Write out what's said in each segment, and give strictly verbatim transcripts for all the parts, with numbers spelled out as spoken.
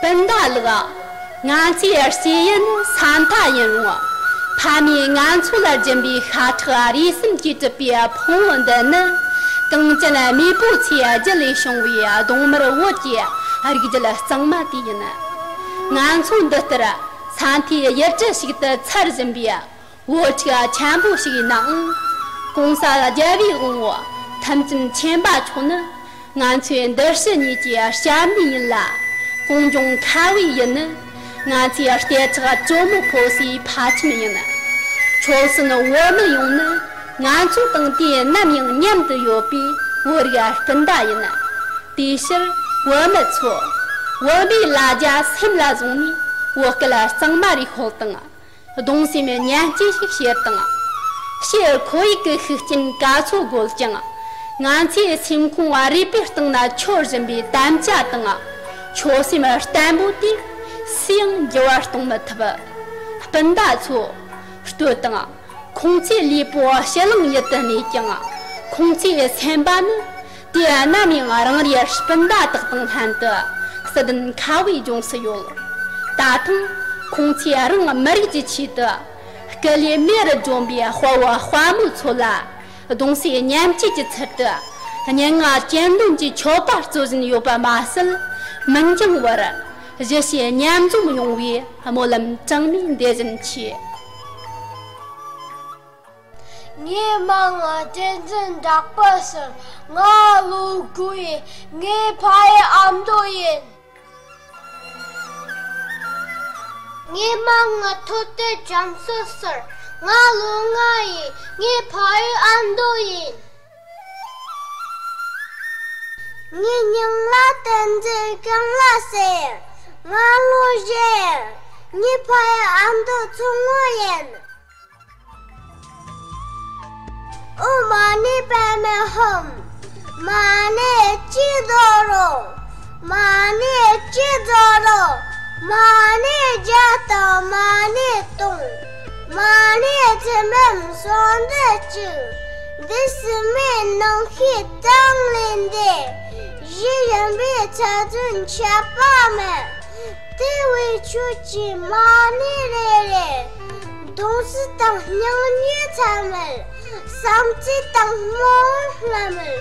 སྤུན་ཟླ་ལགས། ང་ཚོའི་སྐྱེས་ཡུལ་ནི་ས་མཐའ་ཡིན་རུང་། ཕ་མས་ང་ཚོ་ལ་སྦྱིན་པའི་ཤ་ཁྲག་རུས་གསུམ་གྱིས་གྲུབ་པའི་ཕུང་བོ་འདི་ནི། གངས་ཅན་མེས་པོའི་ཚེ་རྒྱུད་ལས་བྱུང་བའི་གདོང་དམར་བོད་ཀྱི་རིགས་རྒྱུད་གཙང་མ་དེ་ཡིན། ང་ཚོ་འདི་ལྟར་ས་མཐའི་ཡུལ་གྲུ་ཞིག་ཏུ་འཚར་བཞིན་པའི་བོད་ཕྲུག་ཆེན་པོ་ཞིག་ཡིན་ནའང་། གོང་ས་རྒྱལ་བའི་དབང་པོ་ཐམས་ཅད་མཁྱེན་པ་མཆོག་ནི། ང་ཚོའི་འདུལ་བྱེད་གཉིས་ཀྱི་སྐྱབས་གནས་ཡིན་ལ། གངས་ལྗོངས་ཁ་བའི་ཡུལ་ནི། ང་ཚོའི་སྐད་གྲགས་དྲོན་མོ་ཕོ་སའི་ཕ་ཁྱིམ་ཡིན། ཆོལ་གསུམ་བོད་མི་ཡོངས་ནི། ང་ཚོ་དང་དུས་ནམ་ཡང་མཉམ་དུ་ཡོད་པའི་བོད་རིགས་སྤུན་ཟླ་ཡིན། དེའི་ཕྱིར་བོད་མི་ཚོ། བོད་པའི་ལ་རྒྱ་སེམས་ལ་བཟུང་ནས། བོད་སྐད་གཙང་མ་རེ་ཤོད་དང་། གདུང་སེམས་མཉམ་སྐྱེད་ཞིག་བྱེད་དང་། ཕྱིར་ཁོར་ཡུག་གི་ཤུགས་རྐྱེན་ག་ཚོད་རྒོད་ཀྱང་། ང་ཚོའི་སེམས་ཁོང་རུས་པའི་གཏིང་ན་འཁྱོར་བཞིན་པའི་དམ་བཅའ་དང་། ཆོད་སེམས་བརྟན་པོ་དེ་སུས་ཡང་འགྱུར་བ་གཏོང་མི་ཐུབ། སྤུན་ཟླ་ཚོ། ལྟོས་དང་། ཁོང་ཚོའི་ལུས་པོ་ཕྱི་གླིང་ཡུལ་དུ་གནས་ཀྱང་། ཁོང་ཚོའི་སེམས་པ་ནི། དུས་ནམ་ཡང་རང་རེའི་སྤུན་ཟླ་དག་དང་ལྷན་དུ་བསིལ་ལྡན་ཁ་བའི་ལྗོངས་སུ་ཡོད། ད་ཐེངས་ཁོང་ཚོས་རང་མི་རིགས་ཀྱི་ཆེད་དུ། སྐུ་ལུས་མེ་རུ་བསྒྲོན་པའི་དཔའ་བོ་དཔའ་མོ་ཚོ་ལ། གདུང་སེམས་མཉམ་སྐྱེད་ཀྱི་ཚུལ་དུ། སྙན་ངག་གཅེས་འདོན་གྱི་མཆོད་པ་སྩོལ་བཞིན་ཡོད་པ་མ་ཟད། མི་འགྱང་བར། གཞིས་བྱེས་མཉམ་འཛོམས་ཡོང་བའི་སྨོན་ལམ་གྲངས་མེད་འདེབས་བཞིན་མཆིས། ངའི་མིང་ལ་བསྟན་འཛིན་གྲགས་པ་ཟེར། ང་ལོ་དགུ་ཡིན། ངའི་ཕ་ཡི་ཨ་མདོ་ཡིན། ངའི་མིང་ལ་ཐུབ་བསྟན་བྱམས་གསལ་ཟེར། ང་ལོ་ལྔ་ཡིན། ངའི་ཕ་ཡི་ཨ་མདོ་ཡིན། ངའི་མིང་ལ་བསྟན་འཛིན་སྐྱིད་ལ་ཟེར། ང་ལོ་བཞི་ཡིན། ངའི་ཕ་ཡི་ཨ་མདོ་མཚོ་སྔོན་ཡིན། ཨོཾ་མ་ཎི་པདྨེ་ཧཱུྃ། མ་ཎི་བཅུ་དོ་རུང་། མ་ཎི་བཅུ་དོ་རུང་། མ་ཎི་བརྒྱ་དང་མ་ཎི་སྟོང་། མ་ཎི་ཐུན་འབུམ་སུམ་བརྒྱ་བཅུ། འདི་ཟེར་མིའི་ནང་ཤེས་དང་ལས་འདས། གཞི་ཡིན་པའི་ཚད་དོན་ཆད་པ་མེད། དེ་བས་ཁྱོད་ཀྱིས་མ་ཎི་རེ་རེ། གདུང་སེམས་དང་སྙིང་ཉེ་ཚད་མེད། བསམ་རྩེ་དང་སྨོན་ལམ་མེད།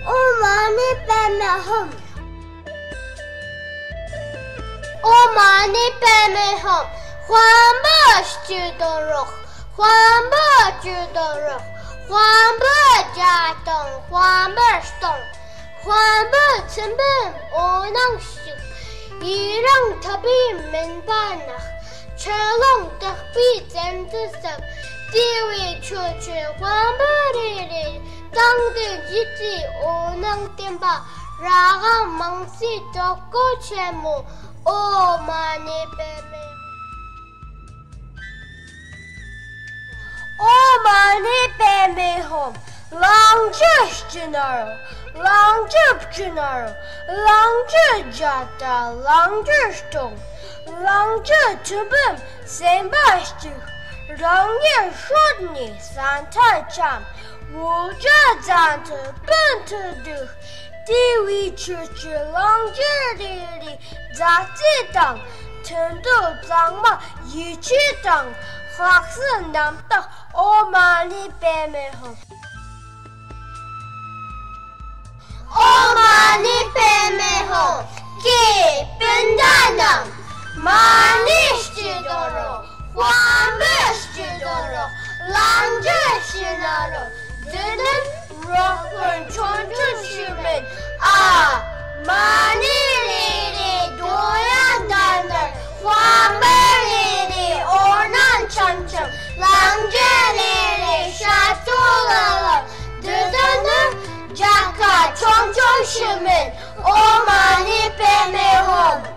ཨོཾ་མ་ཎི་པདྨེ་ཧཱུྃ། ཨོཾ་མ་ཎི་པདྨེ་ཧཱུྃ། དཔལ་འབར་སྤྱི་དང་རོགས། དཔལ་འབར་བཅུ་དང་རོགས། དཔལ་འབར་བརྒྱ་དང་དཔལ་འབར་སྟོང་། དཔལ་འབར་ཐུན་འབུམ་འོད་སྣང་ཞིག། ཡི་རང་ཐུབ་པའི་མུན་པ་ནག། ཆུ་ཀླུང་དག་པའི་བཙན་འཛུལ་ཟབ། དེ་བས་ཁྱོད་ཀྱིས་དཔལ་འབར་རེ་རེ། དེང་དུས་འཇིག་རྟེན་འོད་སྣང་བསྟན་པ། རང་དབང་མང་སའི་གྲོགས་པོ་ཆེན་མོ། ཨོཾ་མ་ཎི་པདྨེ། ཨོཾ་མ་ཎི་པདྨེ་ཧཱུྃ། ལོངས་སྤྱོད་སྤྱི་ནོར། ལོངས་སྤྱོད་སྤྱི་ནོར། ལོངས་སྤྱོད་རྒྱལ་དར། ལོངས་སྤྱོད་སྟོང་། ལོངས་སྤྱོད་ཐུན་འབུམ་སེམས་དཔའ་གཅིག། རང་ཉིད་ཧྲོད་ནས་ས་མཐར་འཁྱམས། འོ་བརྒྱལ་བཙན་དུ་སྤུན་དུ་འདུས། དེ་བས་ཁྱོད་ཀྱིས་ལོངས་སྤྱོད་རེ་རེ། མཛའ་བརྩེ་དང་མཐུན་འདོད་གཙང་མ་ཡིད་ཆེས་དང་། ལྷག་བསམ་རྣམ་དག་ཨོཾ་མ་ཎི་པདྨེ་ཧཱུྃ། ཨོཾ་མ་ཎི་པདྨེ་ཧཱུྃ། ཀྱེ་སྤུན་ཟླ་རྣམས། མ་ཎི་སྤྱི་དང་རོགས། དཔལ་འབར་སྤྱི་དང་རོགས། ལོངས་སྤྱོད་སྤྱི་ནོར་རོགས། བདུད་འདུལ་རོག་པོར་ཆོམ་ཆོམ་ཞུ་མིན། ཨ། མ་ཎི་རེ་རེ་འདོད་ཡོན་ལྡན་ལྡན། དཔལ་འབར་རེ་རེ་འོད་སྣང་འཆང་འཆང་། ལོངས་སྤྱོད་རེ་རེ་ཤར་ཕྱོགས་ལ་ལ། བདུད་འདུལ་རྒྱལ་ཁ་ཆོམ་ཆོམ་ཞུ་མིན། ཨོཾ་མ་ཎི་པདྨེ་ཧཱུྃ།